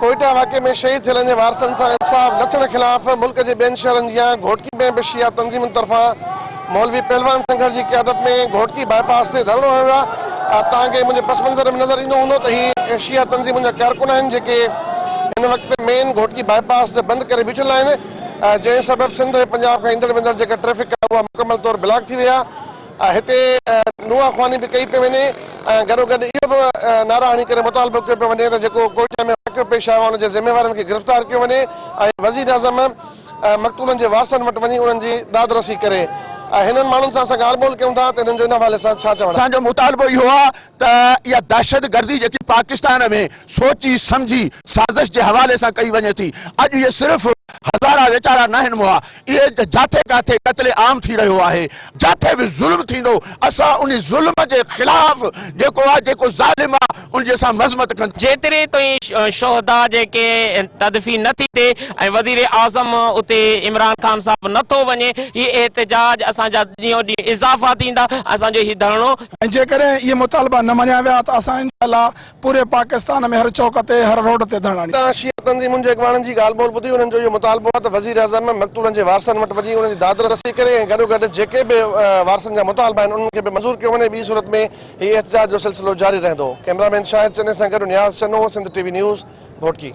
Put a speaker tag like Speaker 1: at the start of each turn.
Speaker 1: ڪوئيٽا واقعي ۾ شهيد ٿيلن جي وارثن سان انصاف نه ٿيڻ خلاف ملڪ جي ٻين شهرن جيان گهوٽڪي ۾ به شيعا تنظيمن طرفان مولوي پهلوان سنگهڙ جي قيادت ۾ گهوٽڪي باء پاس تي ڌرڻو هنيو ويو آهي. توهان کي منهنجي پس منظر ۾ نظر ايندو هوندو ته هي شيعا تنظيمن جا ڪارڪن آهن جيڪي هن وقت مين گهوٽڪي باء پاس بند ڪري بيٺل آهن جنهن سبب سنڌ ۽ پنجاب کان ايندڙ ويندڙ جيڪا ٽريفڪ آهي اها مڪمل طور بلاڪ ٿي وئي آهي. هتي نوحه خواني به ڪئي پئي وڃي ۽ گڏوگڏ اهو به نعرا هڻي ڪري مطالبو ڪيو پيو وڃي ته جيڪو ڪوئيٽا ۾ واقعو پيش آيو آهي ان جي ذميوارن کي گرفتار ڪيو وڃي ۽ وزيراعظم مقتولن جي وارثن وٽ وڃي انهن جي داد رسي ڪري ۽ هنن ماڻهن سان اسان ڳالهه ٻولهه ڪيون ٿا ته انهن جو ان حوالي سان ڇا چوڻ آهي.
Speaker 2: اسان جو مطالبو اهو آهي ته اها دهشتگردي جيڪي پاڪستان ۾ سوچي سمجهي سازش جي حوالي سان ڪئي وڃي ٿي اڄ اهي صرف هزارا ويچارا ناهن مئا اهي جاٿي ڪاٿي قتل عام ٿي رهيو آهي جاٿي به ظلم ٿيندو اسان انهي ظلم جي خلاف جيڪو آهي جيڪو ظالم آهي ان جي اسان مذمت ڪنداسين.
Speaker 3: جيتري تائين شهداء جيڪي تدفين نه ٿي ٿئي ۽ وزير اعظم اتي عمران خان صاحب نه ٿو وڃي هي احتجاج اسان جا ڏينهون ڏينهن اضافا ٿيندا اسان جو هي ڌرڻو.
Speaker 4: ۽ جيڪڏهن اهي مطالبا نه مڃيا ويا ته اسان انشاء الله پوري پاڪستان ۾ هر چوڪ تي هر روڊ تي ڌرڻا ڏينداسين.
Speaker 1: تان شيعه تنظيمن جي اڳواڻن جي ڳالهه ٻولهه ٻڌي انهن جو اهو مطالبو آهي ته وزيراعظم مقتولن جي وارثن وٽ وڃي انهن جي داد رسي ڪري ۽ گڏوگڏ جيڪي به وارثن جا مطالبا آهن انهن کي به منظور ڪيو وڃي ٻي صورت ۾ هي احتجاج جو سلسلو جاري رهندو. ڪئميرا مين شاهد چني سان گڏ Niaz Channo, Sindh T V news, Ghotki.